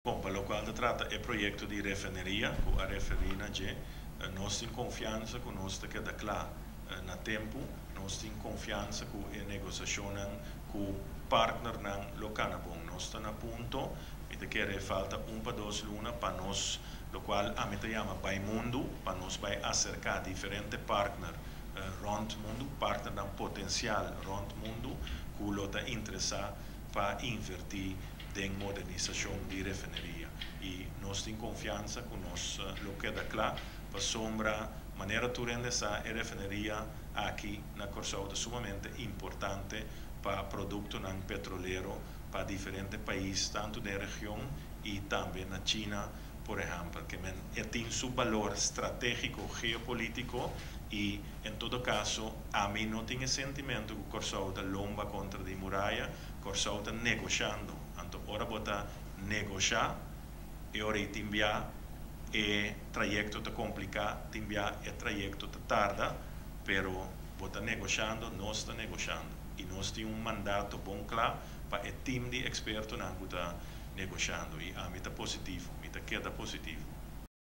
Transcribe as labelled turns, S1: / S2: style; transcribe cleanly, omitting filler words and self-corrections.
S1: Bon, pa lokual ta trata e proyekto di refineria ku a referí na dje, nos tin konfiansa ku nos ta keda kla na tempu. Nos tin konfiansa ku e negosiashonnan ku partnernan lo kana bon. Nos ta na punto, mi ta kere falta un pa dos luna pa nos, lokual ami ta yama bai mundu, pa nos bai aserká diferente partner rònt mundu, partnernan potensial rònt mundu ku lo ta interesá pa invertí den modernisashon di refineria i nos tin konfiansa ku nos lo keda kla pasobra manera tur hende sa e refineria aki na Kòrsou ta sumamente importante pa produktonan petrolero pa diferente pais tantu den region i tambe na China por ehèmpel ke men e tin su balor stratégiko geopolítiko i en todo kaso ami no tin e sentimentu ku Kòrsou ta lomba kontra di muraya. Kòrsou ta negoshando. Anto ora bo ta negoshá, e ora ei tin bia e trayekto ta kompliká, tin bia e trayekto ta tarda, pero bo ta negoshando, nos ta negoshando. I nos tin un mandato bon kla pa e tim di ekspertonan ku ta negoshando. I ami ta positivo, mi ta keda positivo.